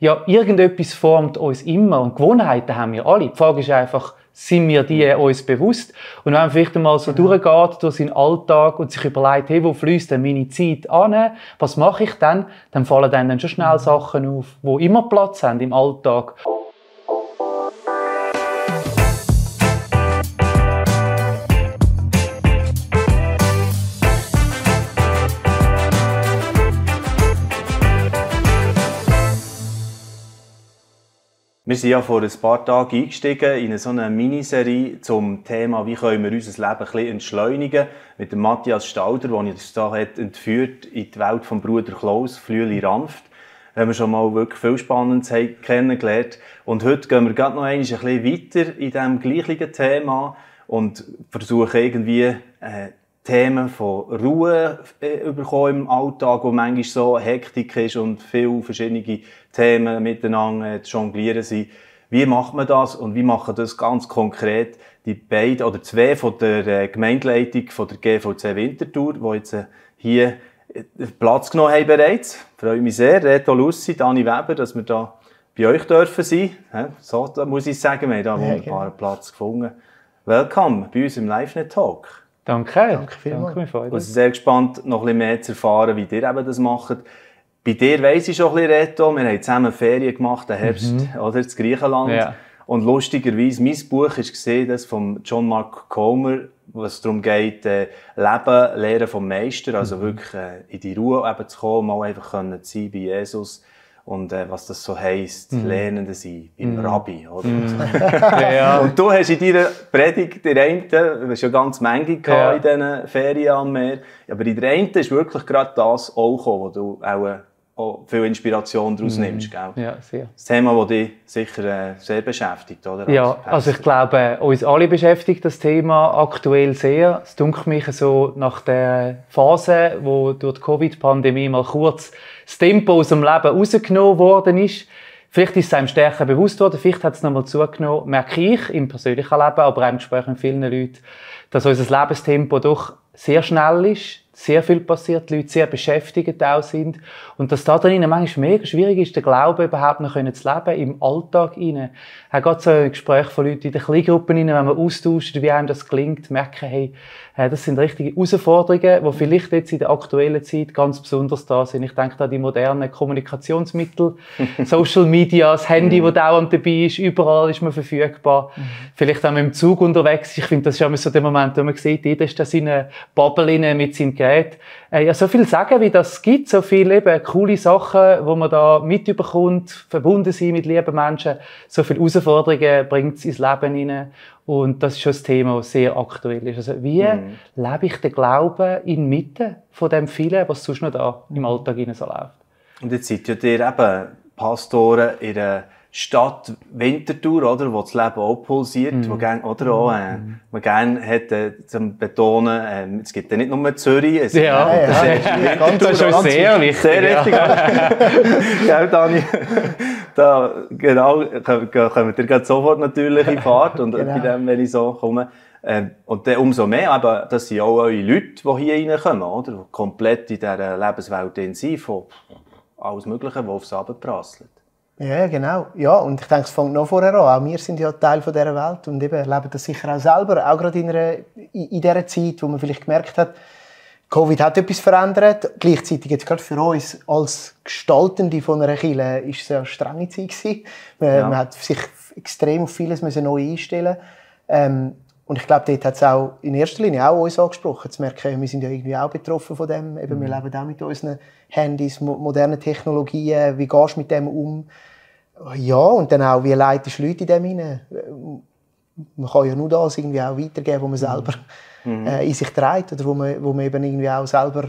ja, irgendetwas formt uns immer und Gewohnheiten haben wir alle. Die Frage ist einfach, sind wir die uns bewusst? Und wenn man vielleicht einmal so durchgeht durch seinen Alltag und sich überlegt, hey, wo fließt denn meine Zeit an? Was mache ich dann? Dann fallen dann schon schnell Sachen auf, die immer Platz haben im Alltag. Wir sind ja vor ein paar Tagen eingestiegen in so eine Miniserie zum Thema, wie können wir unser Leben ein bisschen entschleunigen. Mit dem Matthias Stauder, der uns da entführt in die Welt von Bruder Klaus, Flüeli Ranft. Da haben wir schon mal wirklich viel Spannendes kennengelernt. Und heute gehen wir gerade noch ein bisschen weiter in diesem gleichen Thema und versuchen irgendwie Themen von Ruhe bekommen im Alltag, wo manchmal so Hektik ist und viele verschiedene Themen miteinander jonglieren sind. Wie macht man das und wie machen das ganz konkret die beiden oder zwei von der Gemeindeleitung von der GVC Winterthur, die jetzt hier Platz genommen haben bereits. Ich freue mich sehr, Reto Lussi, Dani Weber, dass wir da bei euch dürfen sein. So da muss ich sagen, wir haben da einen wunderbaren Platz gefunden. Willkommen bei uns im LiveNet Talk. Danke vielmals. Ich bin sehr gespannt, noch ein bisschen mehr zu erfahren, wie ihr eben das macht. Bei dir weiss ich schon ein bisschen, Reto, wir haben zusammen Ferien gemacht, den Herbst, oder, in Griechenland. Ja. Und lustigerweise, mein Buch ist gesehen, das von John Mark Comer, wo es darum geht, Leben, Lehren vom Meister, also wirklich in die Ruhe eben zu kommen, mal einfach zu sein bei Jesus. Und was das so heisst, Lernende sein, beim Rabbi, oder? Ja. Und du hast in deiner Predigt, du hast ja ganz Menge gehabt in diesen Ferien am Meer, aber in der einen ist wirklich gerade das auch gekommen, wo du auch viel Inspiration daraus nimmst, gell? Ja, sehr. Das Thema, das dich sicher sehr beschäftigt, oder? Ja, also ich glaube, uns alle beschäftigt das Thema aktuell sehr. Es dunkelt mich so nach der Phase, wo durch die Covid-Pandemie mal kurz das Tempo aus dem Leben rausgenommen worden ist. Vielleicht ist es einem stärker bewusst worden, vielleicht hat es nochmal zugenommen, merke ich im persönlichen Leben, aber auch im Gespräch mit vielen Leuten, dass unser Lebenstempo doch sehr schnell ist, sehr viel passiert, die Leute sehr beschäftigt auch sind und dass da drin manchmal mega schwierig ist, den Glauben überhaupt noch zu leben, im Alltag rein. Auch gerade so ein Gespräch von Leuten in den Kleingruppen rein, wenn man austauscht, wie einem das gelingt, merken, hey, das sind richtige Herausforderungen, die vielleicht jetzt in der aktuellen Zeit ganz besonders da sind. Ich denke da an die modernen Kommunikationsmittel, Social Media, das Handy, das dauernd dabei ist, überall ist man verfügbar. Vielleicht auch mit dem Zug unterwegs. Ich finde, das ist immer so der Moment, wo man sieht, jeder ist da seine Bubble mit seinem Gerät. Ja, so viel sagen, wie das gibt, so viele eben coole Sachen, die man da mitbekommt, verbunden sein mit lieben Menschen, so viele Herausforderungen bringt es ins Leben hinein. Und das ist schon das Thema, das sehr aktuell ist. Also, wie lebe ich den Glauben inmitten von dem vielen, was sonst noch da im Alltag so läuft? Und jetzt seid ihr eben Pastoren in der Stadt Winterthur, oder, wo das Leben auch pulsiert, wo gerne, oder auch, man gerne hat, zum Betonen, es gibt ja nicht nur Zürich, es das ist schon sehr wichtig. Sehr wichtig. Gell, Dani? Da, genau, kommen wir gerade sofort natürlich in Fahrt, und bei dem, wenn ich so komme. Und dann umso mehr, aber das sind auch eure Leute, die hier reinkommen, oder, die komplett in dieser Lebenswelt sind, von alles Mögliche, was aufs Abend prasselt. Ja, genau. Ja, und ich denke, es fängt noch vorher an. Auch wir sind ja Teil von dieser Welt und eben erleben das sicher auch selber, auch gerade in dieser Zeit, wo man vielleicht gemerkt hat, Covid hat etwas verändert. Gleichzeitig jetzt gerade für uns als Gestaltende von einer Kirche ist es eine strenge Zeit gewesen. Man hat sich extrem auf vieles neu einstellen. Und ich glaube, dort hat es auch in erster Linie auch uns angesprochen, zu merken, wir sind ja irgendwie auch betroffen von dem. Eben, wir leben auch mit unseren Handys, modernen Technologien. Wie gehst du mit dem um? Ja, und dann auch, wie leitest du Leute in dem hinein? Man kann ja nur das irgendwie auch weitergeben, wo man selber in sich trägt oder wo man eben irgendwie auch selber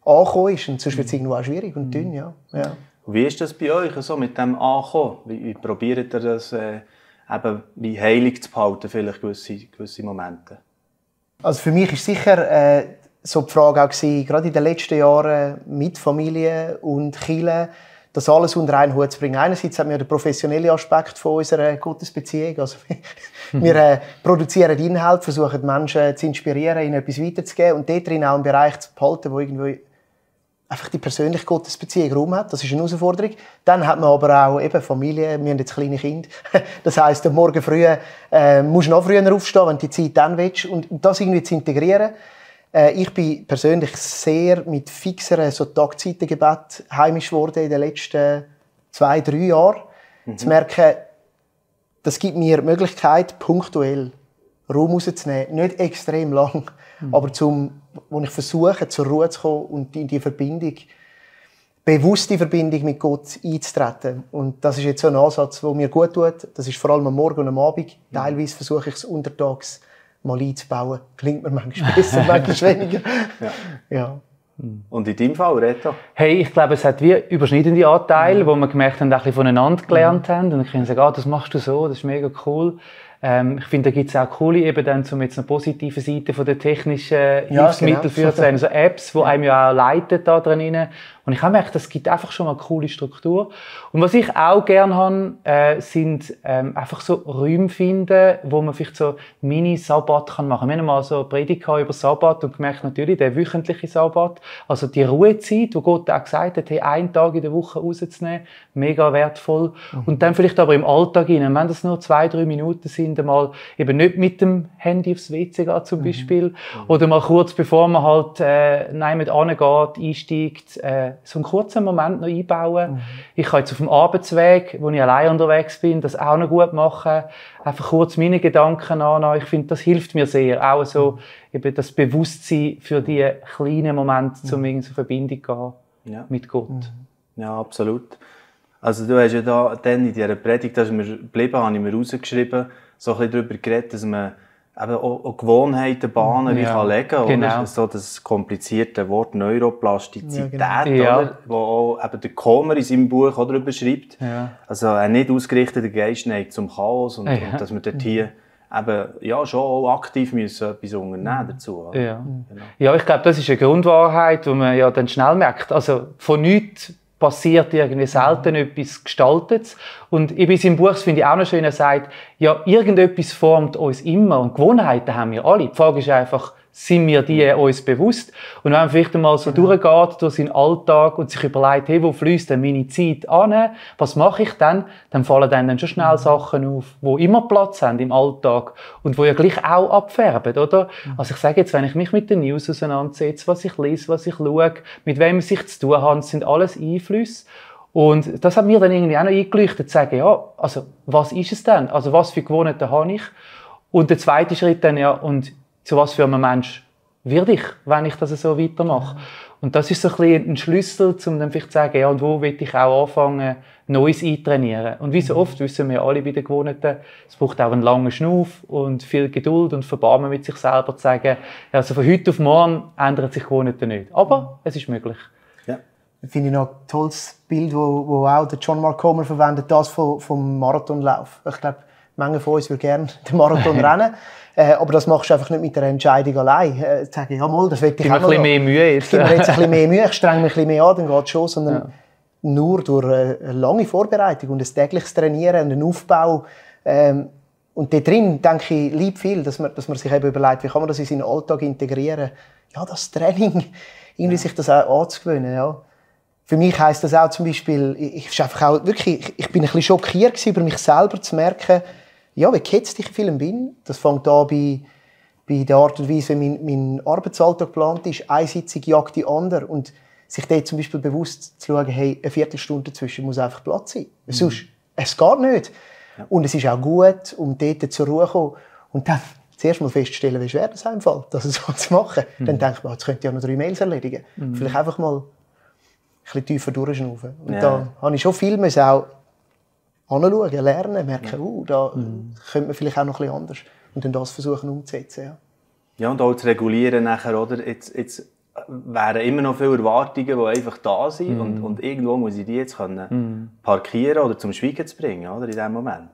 angekommen ist. Und sonst wird es irgendwo auch schwierig und dünn, ja. Wie ist das bei euch so mit dem Ankommen? Wie probiert ihr das eben wie heilig zu behalten, vielleicht gewisse Momente? Also für mich ist sicher so die Frage auch gewesen, gerade in den letzten Jahren mit Familie und Kirche, das alles unter einen Hut zu bringen. Einerseits haben wir den professionellen Aspekt von unserer Gottesbeziehung. Also wir produzieren Inhalt, versuchen Menschen zu inspirieren, ihnen etwas weiterzugeben und dort drin auch einen Bereich zu behalten, der irgendwie einfach die persönliche Gottesbeziehung Raum hat. Das ist eine Herausforderung. Dann hat man aber auch eben Familie. Wir haben jetzt kleine Kinder. Das heisst, am Morgen früh musst du noch früher aufstehen, wenn du die Zeit dann willst. Und das irgendwie zu integrieren. Ich bin persönlich sehr mit fixeren so Tagzeitengebet heimisch geworden in den letzten 2-3 Jahren. Zu merken, das gibt mir die Möglichkeit, punktuell Raum rauszunehmen. Nicht extrem lang, aber wo ich versuche, zur Ruhe zu kommen und in die Verbindung, bewusste Verbindung mit Gott einzutreten. Und das ist jetzt so ein Ansatz, der mir gut tut. Das ist vor allem am Morgen und am Abend. Teilweise versuche ich es untertags mal einzubauen. Klingt mir manchmal besser, manchmal weniger. Ja. Und in deinem Fall, Reto? Hey, ich glaube, es hat wie überschneidende Anteile, wo wir gemerkt haben, ein bisschen voneinander gelernt haben. Und dann können sie sagen, das machst du so, das ist mega cool. Ich finde, da gibt es auch coole, eben dann, um jetzt eine positive Seite von der technischen Hilfsmittel für zu sehen, also Apps, die einem ja auch leiten da drin. Und ich habe gemerkt, das gibt einfach schon mal eine coole Struktur. Und was ich auch gerne habe, sind einfach so Räume finden, wo man vielleicht so Mini-Sabbat machen kann. Wir haben mal so eine Predigt über Sabbat und gemerkt, natürlich der wöchentliche Sabbat, also die Ruhezeit, wo Gott auch gesagt hat, hey, einen Tag in der Woche rauszunehmen, mega wertvoll. Und dann vielleicht aber im Alltag rein, wenn das nur 2-3 Minuten sind, mal eben nicht mit dem Handy aufs WC gehen zum Beispiel, oder mal kurz bevor man halt mit angeht, einsteigt, so einen kurzen Moment noch einbauen. Ich kann jetzt auf dem Arbeitsweg, wo ich allein unterwegs bin, das auch noch gut machen. Einfach kurz meine Gedanken annehmen. Ich finde, das hilft mir sehr. Auch so eben das Bewusstsein für die kleinen Momente, um in Verbindung zu gehen mit Gott. Ja, absolut. Also du hast ja da dann in dieser Predigt, da ist mir geblieben, habe ich mir rausgeschrieben, so ein bisschen darüber geredet, dass man eben auch Gewohnheiten, Bahnen kann legen kann. Genau. So das komplizierte Wort Neuroplastizität, oder? Wo auch eben der Kommer in seinem Buch auch darüber schreibt. Ja. Also ein nicht ausgerichteter Geist neigt zum Chaos und dass wir dort hier eben, schon auch aktiv müssen etwas unternehmen dazu. Ja. Genau. Ja, ich glaube, das ist eine Grundwahrheit, die man ja dann schnell merkt. Also von nichts passiert irgendwie selten etwas Gestaltetes. Und in seinem Buch finde ich auch noch schön, er sagt, ja, irgendetwas formt uns immer und Gewohnheiten haben wir alle. Die Frage ist einfach, sind wir die uns bewusst? Und wenn man vielleicht einmal so durchgeht durch seinen Alltag und sich überlegt, hey, wo fließt denn meine Zeit an? Was mache ich dann? Dann fallen dann schon schnell Sachen auf, die immer Platz haben im Alltag und die ja gleich auch abfärben, oder? Also ich sage jetzt, wenn ich mich mit den News auseinandersetze, was ich lese, was ich schaue, mit wem ich sich zu tun habe, das sind alles Einflüsse. Und das hat mir dann irgendwie auch noch eingeleuchtet, zu sagen, ja, also was ist es denn? Also was für Gewohnheiten habe ich? Und der zweite Schritt dann, ja, und zu was für einem Mensch werde ich, wenn ich das so weitermache. Und das ist so ein bisschen ein Schlüssel, um dann vielleicht zu sagen, ja, und wo will ich auch anfangen, Neues eintrainieren. Und wie so oft wissen wir alle bei den Gewohnheiten, es braucht auch einen langen Schnuff und viel Geduld und Verbarmen mit sich selber, zu sagen, ja, also von heute auf morgen ändern sich Gewohnheiten nicht. Aber es ist möglich. Ja. Finde ich noch ein tolles Bild, wo auch der John Mark Comer verwendet, das vom Marathonlauf. Ich glaube, manche von uns würden gerne den Marathon rennen. Aber das machst du einfach nicht mit der Entscheidung allein. Zu sagen, ja, mal, das will ich auch noch. Ein bisschen mehr Mühe jetzt. Ich gebe mir jetzt ein bisschen mehr Mühe, ich strenge mich ein bisschen mehr an, dann geht es schon. Sondern nur durch eine lange Vorbereitung und ein tägliches Trainieren und einen Aufbau. Und da drin, denke ich, lieb viel, dass man sich eben überlegt, wie kann man das in seinen Alltag integrieren. Ja, das Training, irgendwie sich das auch anzugewöhnen. Ja. Für mich heisst das auch zum Beispiel, ich bin ein bisschen schockiert über mich selber zu merken, ja, wie gehetzt ich in Film bin. Das fängt an bei der Art und Weise, wie mein Arbeitsalltag geplant ist. Eine Sitzung jagt die andere. Und sich dort zum Beispiel bewusst zu schauen, hey, eine Viertelstunde dazwischen muss einfach Platz sein. Sonst, es geht nicht. Ja. Und es ist auch gut, um dort zur Ruhe zu kommen. Und dann zuerst mal feststellen, wie schwer das einem fällt, das so zu machen. Dann denkt man, jetzt könnte ich ja noch 3 Mails erledigen. Vielleicht einfach mal ein bisschen tiefer durchschnaufen. Und da habe ich schon viel auch anschauen, lernen, merken, da könnte man vielleicht auch noch ein bisschen anders. Und dann das versuchen umzusetzen. Ja, und auch zu regulieren nachher, oder? Jetzt wären immer noch viele Erwartungen, die einfach da sind. Und irgendwo muss ich die jetzt parkieren oder zum Schweigen zu bringen, oder? In diesem Moment.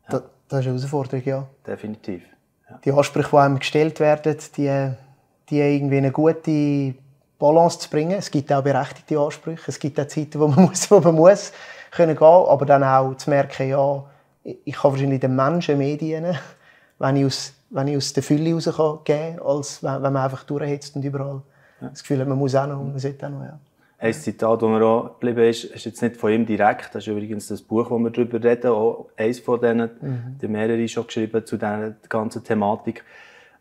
Ja. Das ist eine Herausforderung, ja. Definitiv. Ja. Die Ansprüche, die einem gestellt werden, die irgendwie eine gute Balance zu bringen. Es gibt auch berechtigte Ansprüche. Es gibt auch Zeiten, wo man muss können gehen, aber dann auch zu merken, ja, ich kann wahrscheinlich den Menschen mehr dienen, wenn ich aus der Fülle raus geben kann, als wenn man einfach durchhetzt und überall das Gefühl hat, man muss auch noch, man sollte auch noch. Ja. Ein Zitat, das mir auch geblieben ist jetzt nicht von ihm direkt. Das ist übrigens das Buch, das wir darüber reden. Auch eines von denen, die mehrere schon geschrieben zu dieser ganzen Thematik.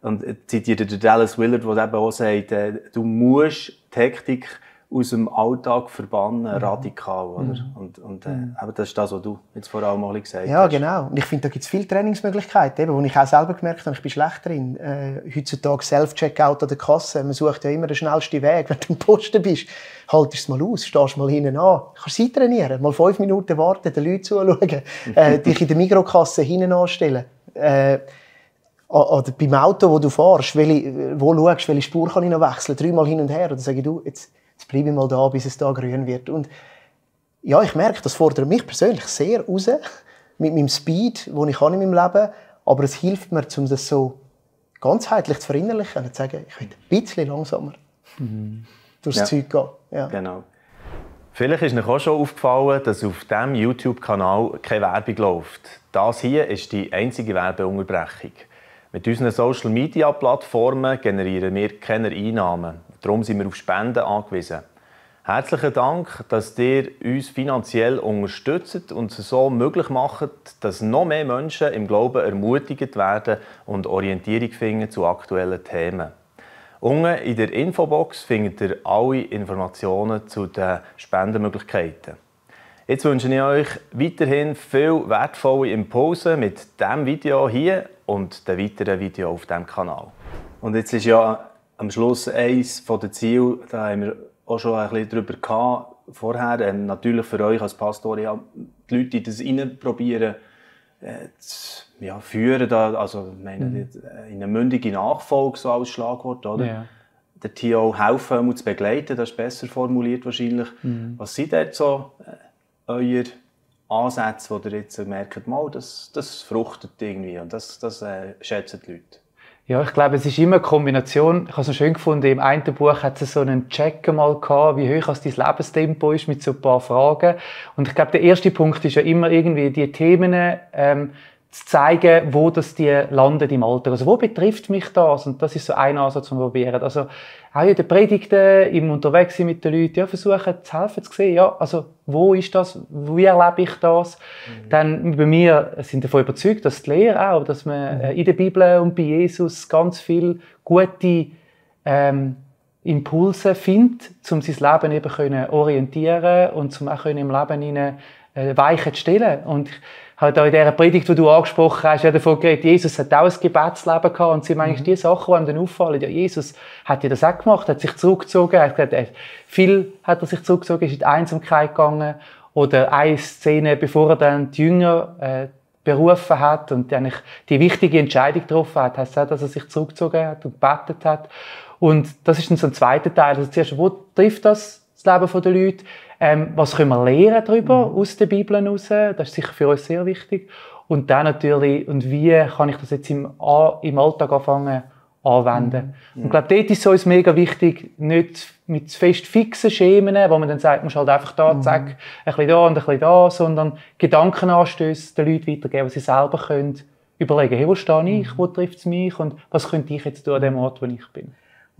Und zitiert der Dallas Willard, der eben auch sagt, du musst die Hektik aus dem Alltag verbannen, radikal. Oder? Und eben das ist das, was du jetzt vor allem mal gesagt hast. Ja, genau. Und ich finde, da gibt es viele Trainingsmöglichkeiten, wo ich auch selber gemerkt habe, ich bin schlecht drin. Heutzutage Self-Checkout an der Kasse. Man sucht ja immer den schnellsten Weg. Wenn du am Posten bist, haltest du es mal aus, stehst mal hinten an. Du kannst sie trainieren, mal 5 Minuten warten, den Leuten zuschauen, dich in der Mikrokasse hinten anstellen. Oder beim Auto, wo du fährst, wo schaust, welche Spur kann ich noch wechseln, 3-mal hin und her. Oder sage du, jetzt bleibe ich mal da, bis es da grün wird. Und ja, ich merke, das fordert mich persönlich sehr raus, mit meinem Speed, den ich in meinem Leben habe. Aber es hilft mir, um das so ganzheitlich zu verinnerlichen und zu sagen, ich will ein bisschen langsamer durchs Zeug gehen. Ja. Genau. Vielleicht ist euch auch schon aufgefallen, dass auf diesem YouTube-Kanal keine Werbung läuft. Das hier ist die einzige Werbeunterbrechung. Mit unseren Social-Media-Plattformen generieren wir keine Einnahmen. Darum sind wir auf Spenden angewiesen. Herzlichen Dank, dass ihr uns finanziell unterstützt und es so möglich macht, dass noch mehr Menschen im Glauben ermutigt werden und Orientierung finden zu aktuellen Themen. Unten in der Infobox findet ihr alle Informationen zu den Spendenmöglichkeiten. Jetzt wünsche ich euch weiterhin viel wertvolle Impulse mit diesem Video hier und den weiteren Videos auf diesem Kanal. Und jetzt ist ja am Schluss eines der Ziele, da haben wir auch schon ein bisschen darüber gehabt, vorher, natürlich für euch als Pastor, ja, die Leute, die das probieren zu führen, da, also ich meine, in eine mündige Nachfolge, so als Schlagwort, oder? Ja. Der TO helfen, zu begleiten, das ist besser formuliert wahrscheinlich. Was sind dort so eure Ansätze, wo ihr jetzt merkt, mal, das fruchtet irgendwie und das schätzen die Leute? Ja, ich glaube, es ist immer eine Kombination. Ich habe es noch schön gefunden, im einen Buch hat es so einen Check mal gehabt, wie hoch dein Lebenstempo ist, mit so ein paar Fragen. Und ich glaube, der erste Punkt ist ja immer irgendwie die Themen zu zeigen, wo das die landen im Alltag. Also wo betrifft mich das? Und das ist so ein Ansatz, den wir probieren. Also auch in den Predigten, im Unterwegssein mit den Leuten, ja, versuchen zu helfen, zu sehen, ja, also wo ist das, wie erlebe ich das? Dann bei mir sind davon überzeugt, dass die Lehre auch, dass man in der Bibel und bei Jesus ganz viele gute Impulse findet, um sein Leben eben können orientieren und um auch im Leben Weichen zu stellen. Und halt auch in dieser Predigt, die du angesprochen hast, ja davon geredet, Jesus hat auch ein Gebetsleben gehabt und sind eigentlich die Sachen, die einem dann auffallen. Ja, Jesus hat ja das auch gemacht, hat sich zurückgezogen, er hat gesagt, viel hat er sich zurückgezogen, ist in die Einsamkeit gegangen. Oder eine Szene, bevor er dann die Jünger berufen hat und eigentlich die wichtige Entscheidung getroffen hat, heisst auch, dass er sich zurückgezogen hat und gebetet hat. Und das ist dann so ein zweiter Teil. Also zuerst, wo trifft das Leben der Leute? Was können wir lernen darüber aus der Bibel heraus? Das ist sicher für uns sehr wichtig. Und dann natürlich, und wie kann ich das jetzt im Alltag anfangen anwenden? Und ich glaube, dort ist es uns mega wichtig, nicht mit fest fixen Schemen, wo man dann sagt, man muss halt einfach da, zack, ein bisschen da und ein bisschen da, sondern Gedankenanstöße den Leuten weitergeben, was sie selber können überlegen, hey, wo stehe ich, wo trifft es mich und was könnte ich jetzt tun an dem Ort, wo ich bin.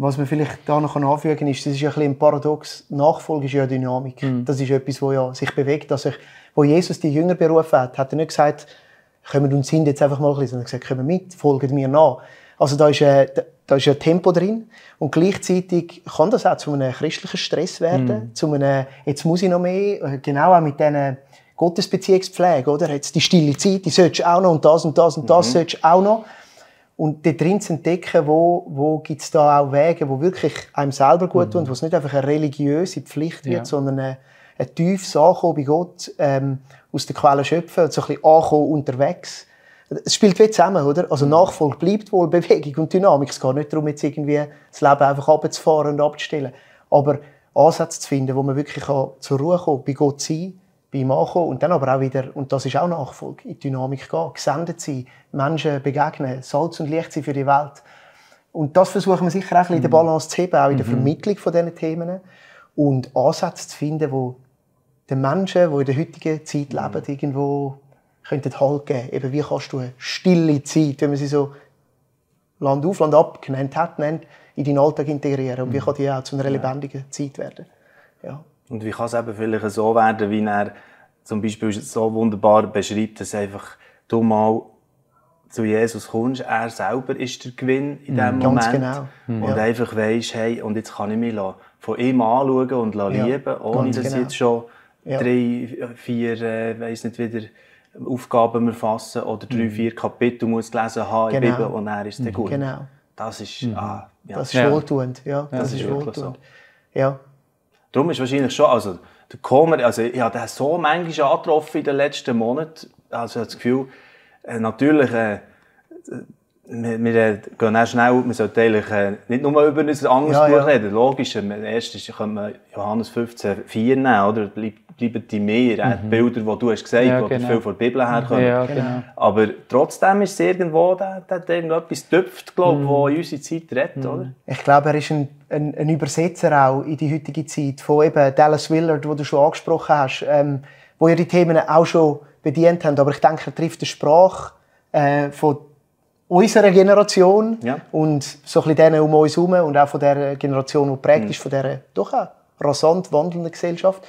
Was man vielleicht da noch anfügen kann, ist, das ist ja ein bisschen ein Paradox. Nachfolge ist ja Dynamik. Das ist etwas, das ja sich bewegt. Also, wo Jesus die Jünger berufen hat, hat er nicht gesagt, kommen und sind jetzt einfach mal ein bisschen, sondern gesagt, kommen mit, folgen mir nach. Also da ist ein Tempo drin. Und gleichzeitig kann das auch zu einem christlichen Stress werden. Zu einem, jetzt muss ich noch mehr, genau auch mit diesen Gottesbeziehungspflege, oder? Jetzt die stille Zeit, die solltest du auch noch und das und das und das solltest du auch noch. Und dort drin zu entdecken, wo gibt es da auch Wege, die wirklich einem selber gut tun, wo es nicht einfach eine religiöse Pflicht wird, sondern ein tiefes Ankommen bei Gott, aus der Quelle schöpfen und so ein bisschen Ankommen unterwegs. Es spielt wie zusammen, oder? Also Nachfolge bleibt wohl Bewegung und Dynamik. Es geht nicht darum, jetzt irgendwie das Leben einfach runterzufahren und abzustellen. Aber Ansätze zu finden, wo man wirklich zur Ruhe kommt, bei Gott sein, bei ihm ankommen und dann aber auch wieder, und das ist auch Nachfolge, in die Dynamik gehen, gesendet sein, Menschen begegnen, Salz und Licht sein für die Welt. Und das versuchen wir sicher auch ein bisschen in der Balance zu heben, auch in der Vermittlung von diesen Themen und Ansätze zu finden, die den Menschen, die in der heutigen Zeit leben, irgendwo könnten Halt geben. Eben, wie kannst du eine stille Zeit, wenn man sie so Land auf, Land ab genannt hat, in deinen Alltag integrieren und wie kann die auch zu einer lebendigen Zeit werden? Ja. Und wie kann es eben vielleicht so werden, wie er zum Beispiel so wunderbar beschreibt, dass einfach du mal zu Jesus kommst, er selber ist der Gewinn in diesem Moment. Ganz genau. Und einfach weisst, hey, und jetzt kann ich mich von ihm anschauen und lieben, ohne dass ich jetzt schon 3, 4, weiss nicht, wieder Aufgaben erfassen oder 3, 4 Kapitel muss gelesen haben in der Bibel und er ist der gut. Genau. Das ist, das ist wohltuend. Ja, das ist wohltuend. So. Ja. Darum ist wahrscheinlich schon, also der Comer, also ich habe den so manchmal angetroffen in den letzten Monaten, also ich habe das Gefühl, natürlich, wir gehen auch schnell, wir sollten eigentlich nicht nur über ein anderes Buch reden, logisch, erstens könnte man Johannes 15,4 nehmen, oder? Bleiben die mehr, die Bilder, die du hast gesagt hast, die viel von der Bibel herkommen. Ja, genau. Aber trotzdem ist es irgendwo, da irgendetwas tüpft, glaube ich, das in unsere Zeit redet, oder? Ich glaube, er ist ein Übersetzer auch in die heutige Zeit von eben Dallas Willard, den du schon angesprochen hast, wo ja die Themen auch schon bedient haben. Aber ich denke, er trifft die Sprache von unserer Generation und so ein bisschen denen um uns herum und auch von der Generation, die geprägt ist von dieser doch auch rasant wandelnden Gesellschaft.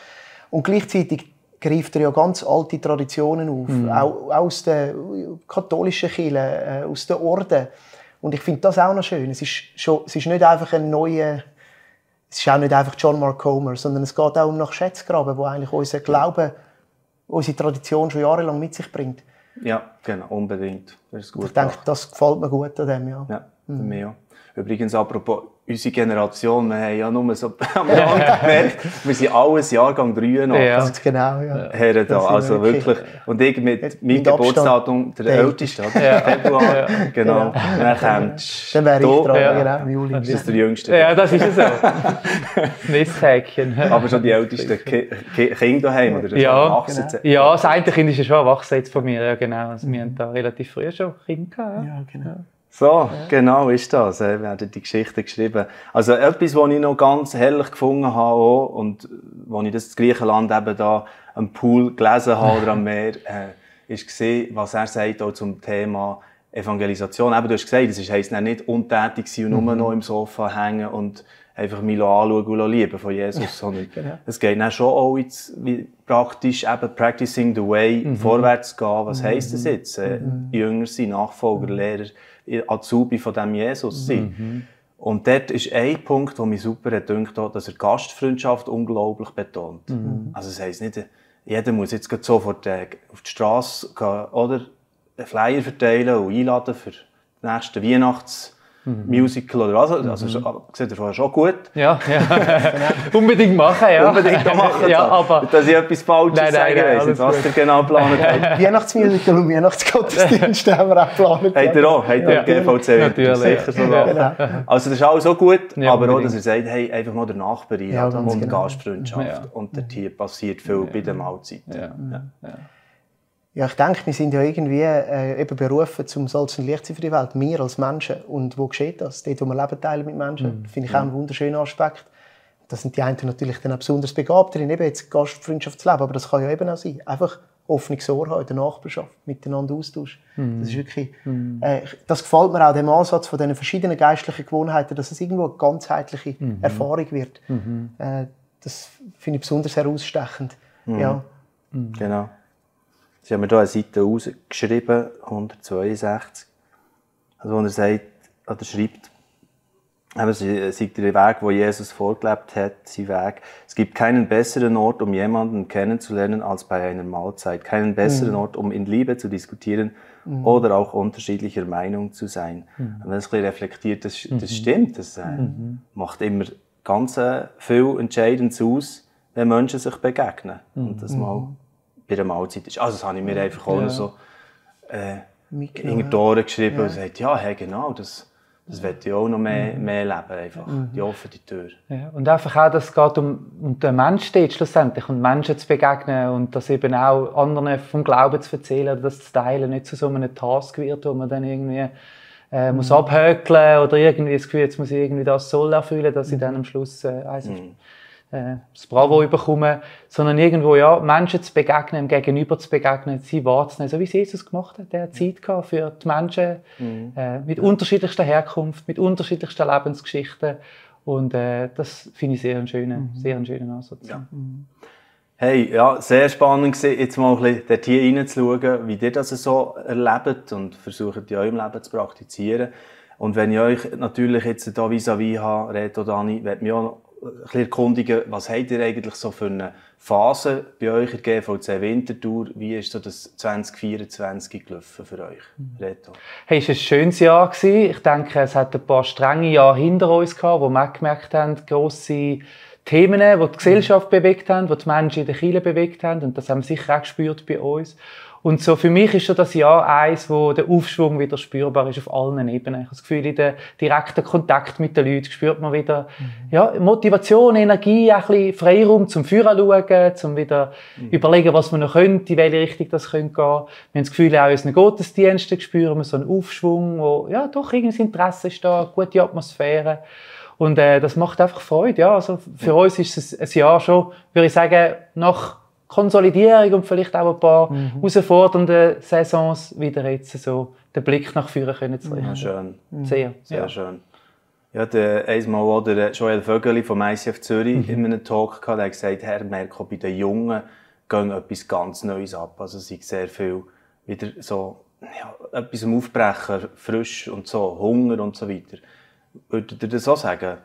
Und gleichzeitig greift er ja ganz alte Traditionen auf, auch aus der katholischen Kirche, aus den Orden. Und ich finde das auch noch schön. Es ist nicht einfach ein neuer, es ist auch nicht einfach John Mark Comer, sondern es geht auch um nach Schätzgraben, wo eigentlich unser Glaube, unsere Tradition schon jahrelang mit sich bringt. Ja, genau, unbedingt. Das ist gut. Ich denke, das gefällt mir gut an dem, ja. Ja, mir auch. Übrigens, apropos unsere Generation, wir haben ja nur so am Rand gemerkt, wir sind alles Jahrgang 83. Ja. Ganz genau, ja. Herren da, also wirklich. Und ich mit meinem Geburtsdatum der älteste, oder? Ja. Februar, Ja. Genau. Dann kommst Dann wäre ich dran, Ja. genau, im Juli. Das ist der Jüngste. Ja, das ist es so. Das Nisthäkchen. Aber schon die ältesten Kinder daheim, oder? Ja, Erwachsen. Ja, das eine Kind ist ja schon erwachsen jetzt von mir. Ja, genau. Also, wir haben da relativ früh schon Kinder gehabt. Ja, genau. So, genau ist das. Wir haben die Geschichte geschrieben. Also etwas, was ich noch ganz herrlich gefunden habe auch, und als ich das in Griechenland eben da am Pool gelesen habe oder am Meer, ist gesehen, was er sagt auch zum Thema Evangelisation. Eben, du hast gesagt, das heisst nicht untätig sein und nur noch im Sofa hängen und einfach mich anschauen und lieben von Jesus, sondern es geht dann schon auch jetzt, wie praktisch eben practicing the way, vorwärts gehen. Was heisst das jetzt? Jünger sein, Nachfolger, Lehrer, Azubi von diesem Jesus sein. Und dort ist ein Punkt, der mich super gedacht hat, dass er Gastfreundschaft unglaublich betont. Also das heisst nicht, jeder muss jetzt sofort auf die Straße gehen, oder einen Flyer verteilen und einladen für den nächsten Weihnachtsmusical oder was. Also sieht er vorher schon gut. Ja. Unbedingt machen, ja. Unbedingt machen. Ja, aber dass ich etwas Falsches Nein, weiss nicht, was ihr genau geplant habt. Weihnachtsmusical und Weihnachtsgottesdienste haben wir auch geplant. Habt ihr auch? Habt ihr GVC? Natürlich. Sicher sogar. Genau. Also das ist auch so gut, Ja, aber auch, unbedingt. dass er sagt, hey, einfach mal den Nachbar einladen ganz und genau. Gastfreundschaft. Ja. Und dort hier passiert viel bei den Mahlzeiten. Ja, ich denke, wir sind ja irgendwie eben berufen, zum Salz und Licht zu sein für die Welt. Wir als Menschen. Und wo geschieht das? Dort, wo wir Leben teilen mit Menschen. Das finde ich auch einen wunderschönen Aspekt. Da sind die einen natürlich dann auch besonders begabt drin, eben jetzt Gastfreundschaft zu leben. Aber das kann ja eben auch sein. Einfach offenes Ohr haben in der Nachbarschaft, miteinander Austausch. Das ist wirklich, das gefällt mir auch, dem Ansatz von diesen verschiedenen geistlichen Gewohnheiten, dass es irgendwo eine ganzheitliche Erfahrung wird. Das finde ich besonders herausstechend. Ja. Genau. Sie haben mir hier eine Seite rausgeschrieben, 162, also wo er sagt, oder schreibt, es sei der Weg, den Jesus vorgelebt hat, sein Weg. Es gibt keinen besseren Ort, um jemanden kennenzulernen, als bei einer Mahlzeit. Keinen besseren Ort, um in Liebe zu diskutieren oder auch unterschiedlicher Meinung zu sein. Und wenn es ein bisschen reflektiert, das stimmt. Das macht immer ganz viel Entscheidendes aus, wenn Menschen sich begegnen. Und das mal bei der Mahlzeit ist. Also das habe ich mir einfach auch noch so in die Ohren geschrieben und gesagt, ja, hey, genau, das will ich auch noch mehr leben, einfach. Die offene Tür. Ja, und einfach auch, dass es geht um den Menschen steht schlussendlich und Menschen zu begegnen und das eben auch anderen vom Glauben zu erzählen oder das zu teilen, nicht zu so einem Task wird, wo man dann irgendwie muss abhökeln oder irgendwie das Gefühl, jetzt muss ich irgendwie das Soll erfüllen, dass ich dann am Schluss das Bravo bekomme, sondern irgendwo Menschen zu begegnen, dem Gegenüber zu begegnen, sie wahrzunehmen, so wie es Jesus gemacht hat. Er hat Zeit gehabt für die Menschen mit unterschiedlichster Herkunft, mit unterschiedlichsten Lebensgeschichten Und das finde ich sehr einen schönen Ansatz. Ja. Hey, ja, sehr spannend gewesen, jetzt mal ein bisschen dort hier reinzuschauen, wie ihr das so erlebt und versucht in eurem Leben zu praktizieren. Und wenn ich euch natürlich jetzt hier vis-à-vis habe, Reto, Dani, möchte mich auch noch ein bisschen erkundigen, was habt ihr eigentlich so für eine Phase bei euch in der GVC Winterthur? Wie ist so das 2024 gelaufen für euch, Reto? Hey, es war ein schönes Jahr gewesen. Ich denke, es hat ein paar strenge Jahre hinter uns gehabt, wo wir gemerkt haben, grosse Themen, die die Gesellschaft bewegt haben, die die Menschen in der Kirche bewegt haben. Und das haben wir sicher auch gespürt bei uns. Und so für mich ist schon das Jahr eins, wo der Aufschwung wieder spürbar ist auf allen Ebenen. Ich habe das Gefühl, in den direkten Kontakt mit den Leuten spürt man wieder ja, Motivation, Energie, ein bisschen Freiraum zum Führen schauen, zum wieder überlegen, was man noch könnte, in welche Richtung das könnte gehen. Wir haben das Gefühl, auch in unseren Gottesdiensten spüren wir so einen Aufschwung, wo ja doch irgendein Interesse ist da, gute Atmosphäre. Und das macht einfach Freude. Ja, also für uns ist es ein Jahr schon, würde ich sagen, nach Konsolidierung und vielleicht auch ein paar herausfordernde Saisons wieder jetzt so den Blick nach vorne können zu richten. Ja, schön. Sehr Schön. Ja, einmal auch der Joel Vögeli vom ICF Zürich in einem Talk gehabt, der hat gesagt, Herr Merko, bei den Jungen gehen etwas ganz Neues ab. Also es ist sehr viel wieder so, ja, etwas am Aufbrechen, frisch und so, Hunger und so weiter. Würdet ihr das so sagen?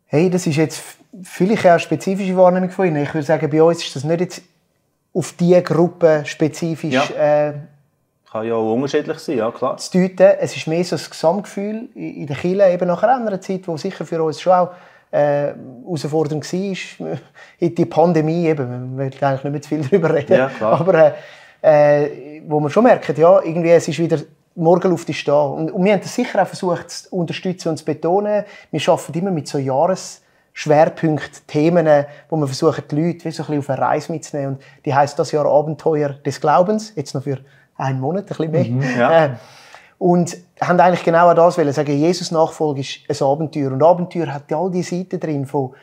Hey, das ist jetzt vielleicht eine spezifische Wahrnehmung von Ihnen. Ich würde sagen, bei uns ist das nicht jetzt auf diese Gruppe spezifisch kann ja auch unterschiedlich sein, ja klar. zu deuten. Es ist mehr so das Gesamtgefühl in der Kirche, eben nach einer Zeit, die sicher für uns schon auch herausfordernd war. Die Pandemie, eben, wir wollen eigentlich nicht mehr zu viel darüber reden, ja, klar. aber wo man schon merkt, ja, irgendwie, es ist wieder, die Morgenluft ist da. Und wir haben das sicher auch versucht zu unterstützen und zu betonen. Wir arbeiten immer mit so Jahresschwerpunkten, Themen, wo wir versuchen, die Leute wie so ein bisschen auf eine Reise mitzunehmen. Und die heisst das Jahr Abenteuer des Glaubens, jetzt noch für einen Monat, ein bisschen mehr. Ja. Und haben eigentlich genau auch das wollen sagen, Jesus-Nachfolge ist ein Abenteuer. Und Abenteuer hat all die Seiten drin von,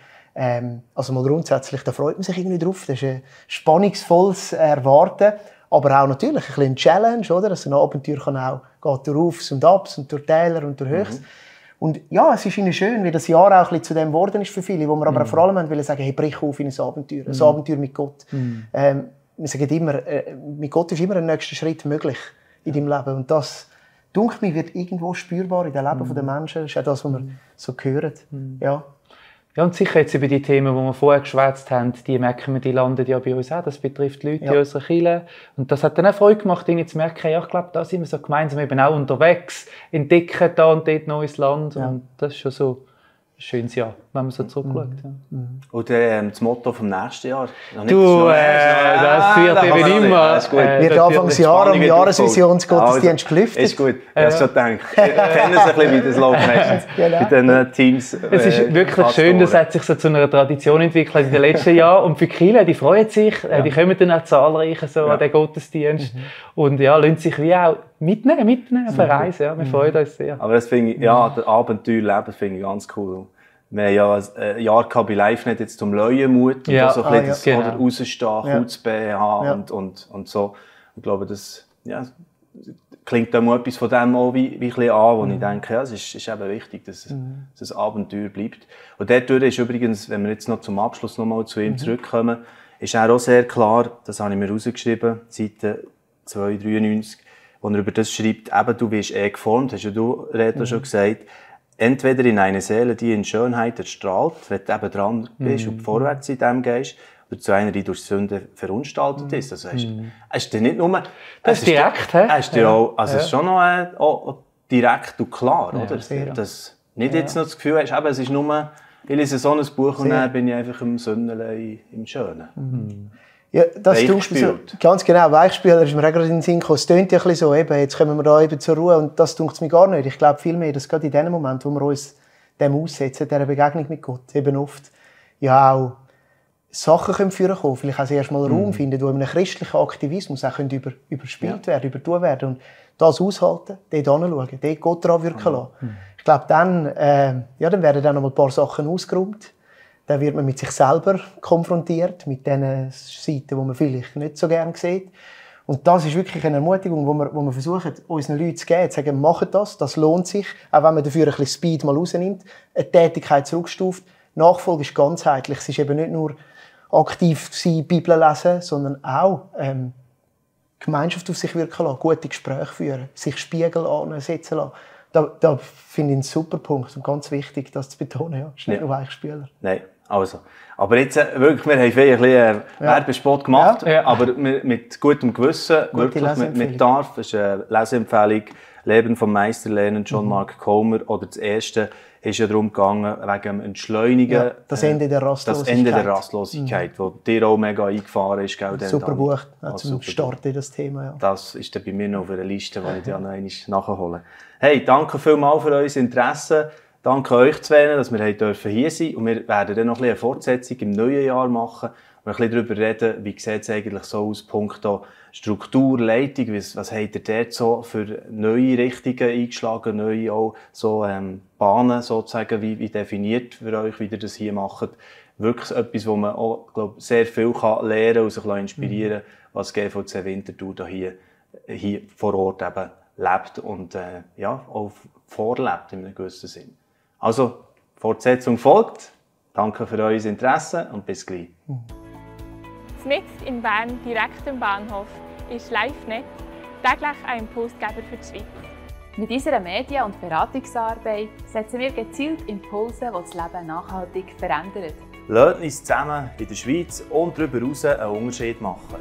also mal grundsätzlich, da freut man sich irgendwie drauf. Das ist ein spannungsvolles Erwarten. Aber auch natürlich ein bisschen eine Challenge, oder? Also ein Abenteuer kann auch, geht durch Aufs und Abs und durch Täler und durch Höchst. Und ja, es ist ihnen schön, wie das Jahr auch ein bisschen zu dem geworden ist für viele, wo wir aber vor allem wollen sagen, hey, brich auf in ein Abenteuer. Ein Abenteuer mit Gott. Wir sagen immer, mit Gott ist immer ein nächster Schritt möglich in deinem Leben. Und das, denke ich, wird irgendwo spürbar in dem Leben der Menschen. Das ist auch das, was wir so hören. Ja. Ja, und sicher jetzt über die Themen, die wir vorher geschwätzt haben, die merken wir, die landen ja bei uns auch. Das betrifft Leute in unserer Kirche. Und das hat dann auch Freude gemacht, ihnen zu merken, ja, ich glaube, da sind wir so gemeinsam eben auch unterwegs, entdecken da und dort neues Land. Ja. Und das ist schon so ein schönes Jahr, wenn man so zurückschaut. Ja. Und das Motto vom nächsten Jahr? Das wird eben immer. Wird Anfangsjahr am Jahresvisionsgottesdienst gelüftet. Ist gut, ich habe schon gedacht. Ich kenne es ein bisschen, wie das läuft meistens mit den Teams. Es ist wirklich schön, das hat sich so zu einer Tradition entwickelt in den letzten Jahren. Und für die Kirche, die freuen sich, die kommen dann auch zahlreich so an den Gottesdienst. Und ja, lassen sich wie auch mitnehmen auf eine Reise. Ja, wir freuen uns sehr. Aber das finde ich, ja, das Abenteuerleben finde ich ganz cool. Wir haben ja ein Jahr bei LiveNet jetzt zum Leuenmut und so ein bisschen das rausstehen, Kutzbe haben und so. Ich glaube, das klingt da mal etwas von dem auch wie ein bisschen an, wo ich denke, ja, es ist eben wichtig, dass es ein Abenteuer bleibt. Und dadurch ist übrigens, wenn wir jetzt noch zum Abschluss noch mal zu ihm zurückkommen, ist er auch sehr klar, das habe ich mir rausgeschrieben, Seite 293, wo er über das schreibt, eben, du wirst geformt, hast ja du, Reto, schon gesagt, entweder in eine Seele, die in Schönheit erstrahlt, wenn du eben dran bist und vorwärts in dem gehst, oder zu einer, die durch Sünde verunstaltet ist. Also hast du nicht nur... Das ist direkt, hä? Hast du auch, also es ist schon noch auch direkt und klar, oder? Dass nicht jetzt noch das Gefühl hast, eben, es ist nur, ich lese so ein Buch und dann bin ich einfach im Sonnenlein, im Schönen. Ja, das tut mir so, ganz genau, Weichspieler ist mir auch gerade in den Sinn gekommen. Es tönt ja ein bisschen so, eben, jetzt kommen wir da eben zur Ruhe und das tut mir gar nicht. Ich glaube vielmehr, dass gerade in dem Moment, wo wir uns dem aussetzen, dieser Begegnung mit Gott, eben oft ja auch Sachen können führen können, vielleicht auch erst mal Raum finden, die in einem christlichen Aktivismus auch überspielt werden, übertun werden. Und das aushalten, dort hinschauen, dort Gott daran wirken lassen. Ich glaube, dann werden dann noch mal ein paar Sachen ausgeräumt. Dann wird man mit sich selber konfrontiert, mit den Seiten, die man vielleicht nicht so gerne sieht. Und das ist wirklich eine Ermutigung, wo wir versuchen, unseren Leuten zu geben, zu sagen, macht das lohnt sich, auch wenn man dafür ein bisschen Speed mal rausnimmt, eine Tätigkeit zurückstuft. Nachfolge ist ganzheitlich. Es ist eben nicht nur aktiv sein, Bibel lesen, sondern auch Gemeinschaft auf sich wirken lassen, gute Gespräche führen, sich Spiegel ansetzen lassen. Da finde ich einen super Punkt und ganz wichtig, das zu betonen. Ja. Es ist nicht nur Weichspüler. Nein, also. Aber jetzt wirklich, wir haben viel ein Werbespot gemacht, aber mit gutem Gewissen, wirklich mit Darf. Das ist eine Leseempfehlung, Leben vom Meister lernen, John Mark Comer. Oder das erste ist ja darum gegangen, wegen dem Entschleunigen. Ja, das Ende der Rastlosigkeit. Das Ende der Rastlosigkeit, wo dir auch mega eingefahren ist. Gell, super Buch, zum Start in das Thema. Ja. Das ist dann bei mir noch auf einer Liste, die ich dann noch einmal nachholen. Hey, danke vielmals für euer Interesse. Danke euch zwei, dass wir hier sein dürfen. Und wir werden dann noch eine Fortsetzung im neuen Jahr machen und ein bisschen darüber reden, wie sieht es eigentlich so aus, punkto Struktur, Leitung, was habt ihr dort so für neue Richtungen eingeschlagen, neue auch so Bahnen sozusagen, wie definiert für euch, wie ihr das hier macht. Wirklich etwas, wo man auch, glaub, sehr viel kann lernen und sich inspirieren kann, was GVC Winterthur hier vor Ort eben lebt und auch vorlebt in einem gewissen Sinn. Also, Fortsetzung folgt. Danke für euer Interesse und bis gleich. Mitten in Bern, direkt am Bahnhof, ist LiveNet, täglich ein Impulsgeber für die Schweiz. Mit unserer Medien- und Beratungsarbeit setzen wir gezielt Impulse, die das Leben nachhaltig verändern. Lasst uns zusammen in der Schweiz und darüber hinaus einen Unterschied machen.